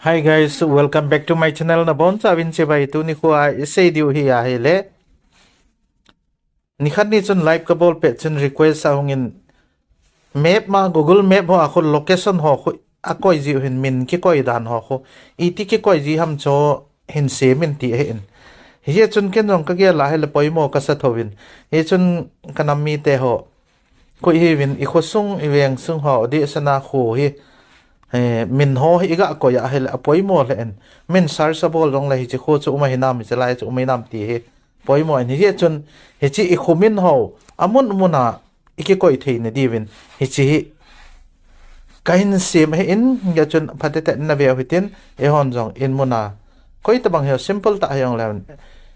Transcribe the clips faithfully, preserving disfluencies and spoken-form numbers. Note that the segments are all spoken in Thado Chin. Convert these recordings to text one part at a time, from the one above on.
Hi guys, welcome back to my channel. Nabonchauvin chibai. Tuni kho a isei diu hi ahile, nikhat ni chun live kabol pet chun request ahung in, map ma, Google Map ho a kho location ho kho akoi jiu hin, min kikoi dan ho kho iti kikoi ji ham chu hin semin ti ahin. Hijeh chun ken jong kagel a hile poimo kasa thouvin. Hichun kanam mite ho kho ihiuvin, ikhosung iveng sung ho, adeh sena kho hi, eh, min ho hi iga koi a hile apoimo lheh in. Min search abol jongle hiche kho chu um ahinam, hiche lai chu um ahinam ti hi poimo in. Hijeh chun hiche ikho min ho amun mun a ikikoi theina diuvin hiche hi kahin sem ahin, hijeh chun phatecha in naveu hitin, eihon jong in mun a koi tabang hi simple tah hijongle,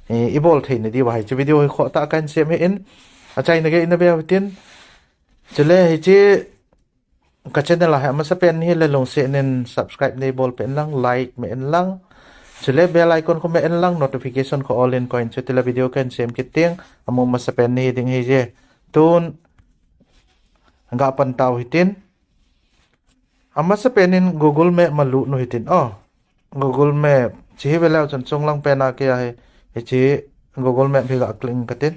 eh, ibol theina diuva hiche video hi khohtah kahin sem ahin, achaina gei naveu hitin. Chule hiche ka channel a hi amasapen hile lungset in subscribe neibol peh in lang, like meh in lang. Chule bell icon kho meh in lang, notification kho all in koiyin, chutile video kahin sem kit teng amu masapen nahi ding ahije. Tun gapan tau hitin. Amasapen in Google Map ma lut u hitin. Oh, Google Map. Hiche hi veleu chun chunglang pen a kei a hi, hiche Google Map hi ga click katin.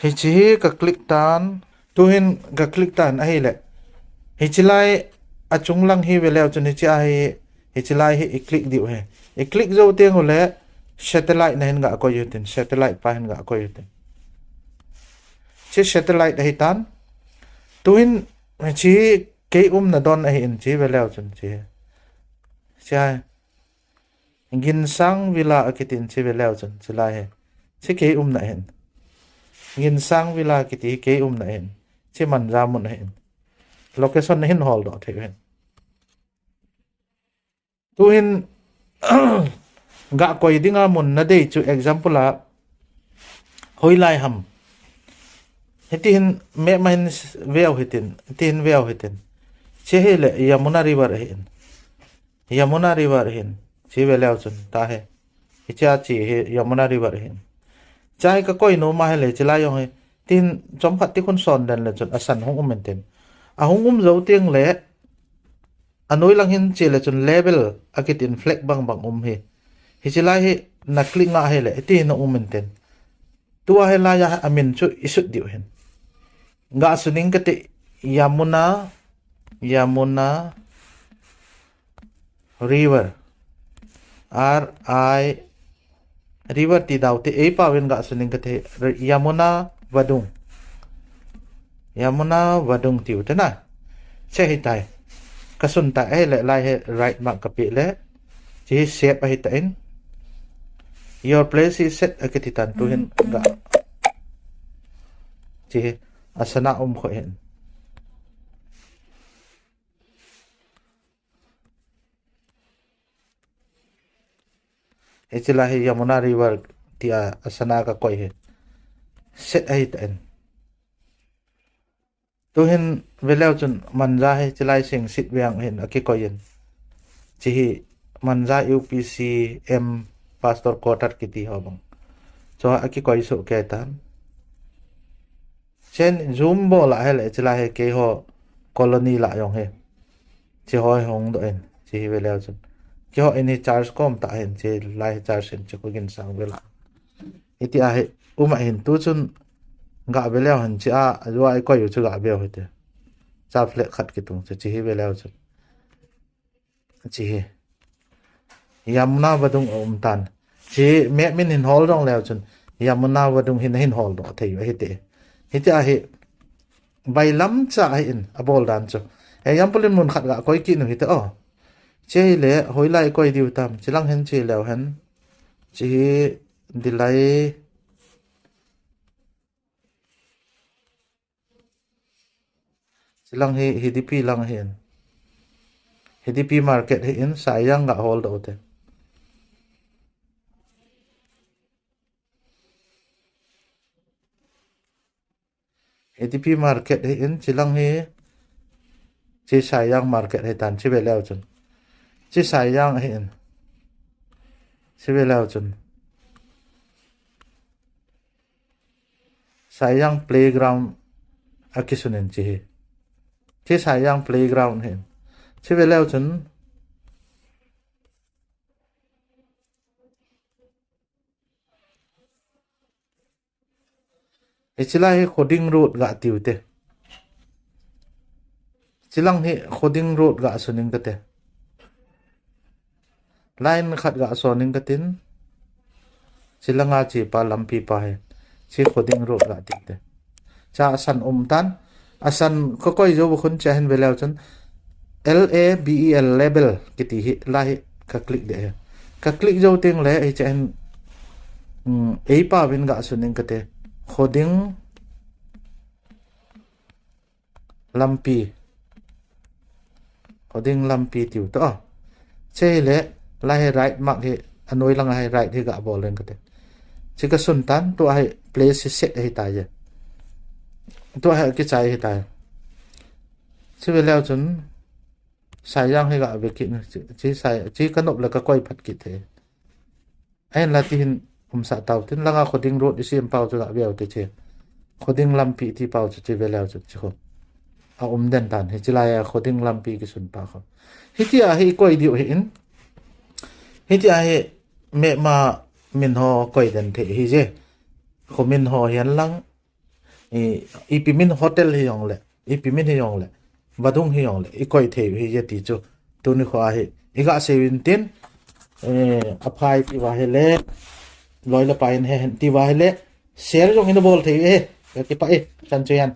Hiche hi ka click tan. Tuhin ka click tan ahile, hiche lai achunglang hi veleu chun hiche a hi, hiche lai hi i click diu ahi. I click jou teng ule satellite na hin ga koi u hitin, satellite pa hin ga koi u hitin. Hiche satellite ahitan. Tuhin hiche hi kei umna don ahin, hiche veleu chun hiche hi. Hiche a hi Ginsang Villa akitin, hiche veleu chun hiche lai hi, hiche kei umna ahin. Ginsang Villa kiti hi kei umna ahin. Hiche Manja mun ahin. Location na hin holdoh thei u ahin. Tuhin ga koi dinga mun nadei chu, example a, hoilai ham. Hitihin map ma hin veu hitin, hitihin veu hitin. Hiche hile Yamuna River ahin. Yamuna River ahin. Hiche veleu chun tahi. Hiche a hiche hi Yamuna River ahin. Hiche hi ka koi nom ahile hiche lai jong hi, tin chomkhat tikhun son den le chun asan hung um intin. Ahung um jou teng le, anoi lang hin hiche le chun level akitin flag bang bang um hi. Hiche lai hi na click nga ahile, hitihin na um intin. Tua hilai a amin chu i sut diu ahin. Ga suning kati, Yamuna, Yamuna River. R I, River ti dau te, ei pauvin ga suning kati, Yamuna Vadung. Yamuna Vadung tiu te na. Hiche hitai. Ka sun tai, ahile lai hi right mark ka peh le. Hiche hi save ahitan. Your place is set akiti tan, tuhin ga. Hiche hi asana um kho hin. Hiche lai hi Yamuna River tia asana ka koi hi. Set ahitan. Tuhin veleu chun Manja hi hiche lai sing sit veng hin akikoi in. Hiche hi Manja U P C M Pastor Quarter kiti ho bang. Chu akikoi soh kei tan. Chen zoom bol a ahile hiche lai hi keiho colony lah jong hi. Hiche ho hi hung doh in, hiche hi veleu chun. Keiho in hi church kom tah hin, hiche lai hi church hin, hiche khu Ginsang Villa. Hiti ahi, um ahin tu chun ga veleu hin, hiche a, ajua i koi u chu ga veu hite. Hiche a flag khat kitung chu, hiche hi veleu chun. Hiche hi. Yamuna Vadung aum tan. Hiche map min hin hol jong leu chun, Yamuna Vadung hin, hin holdoh thei u ahite. Hiti ahi, bailam cha ahin, abol dan chu. Example in mun khat ga koi kit u hite o. Hiche hile, hoilai koi diu tam, hiche lang hin hiche leu hen. Hiche hi Dillai. Hiche lang hi, Hidipi lang ahin. Hidipi market ahin, Saiyang ga holdoh u te. Hidipi market ahin, hiche lang hi, hiche Saiyang market ahitan, hiche veleu chun. Hiche Saiyang ahin. Hiche veleu chun. Saiyang playground akisun in hiche hi. Hiche Saiyang playground ahin. Hiche veleu chun. Hiche lai hi Khoding Road ga tiu te. Chilang hi Khoding Road ga suning kate. Line khat ga suning katin. Chilanga chepa lampi pa hi. Chi Khoding Road ga tiu te. Cha asan um tan. Asan kakoi jou khun cha hin veleu chun. L A B E L, label kiti hi lai hi ka click de hi. Ka click jou teng le hiche hin, um, eipa vin ga suning kate. Khoding lampi. Khoding lampi tiu to. Chei le lai hi right mark hi anoi langa hi right hi ga bol leng kate. Chi ka sun tan tua hi place hi set hi tai. Tua hi kichai hi tai. Chi veleu chun Saijang hi ga ve kit, chi, chi sai, chi ka nop le ka koi phat kit the. Ahin la ti hin umsa tau tin langa Khoding Road isi em pau chu ga ve te chi. Khoding lampi ti pau chu chi veleu chu chi kho. A um den tan hiche lai a Khoding lampi kisun pa kho. Hitia hi koi diu hi in. Hitia hi map a min ho koi den the hi je. Kho min ho hian lang. I, ipi min hotel hi jong le, ipi min hi jong le, vadung hi jong le, i koi thei hi je ti chu. Tuni kho a hi, i ga sei vin tin, eh, aphai ti va hi le, loi le pai in he hen ti va hi le, share jong in bol thei e, ka kipa e, chan chu yan.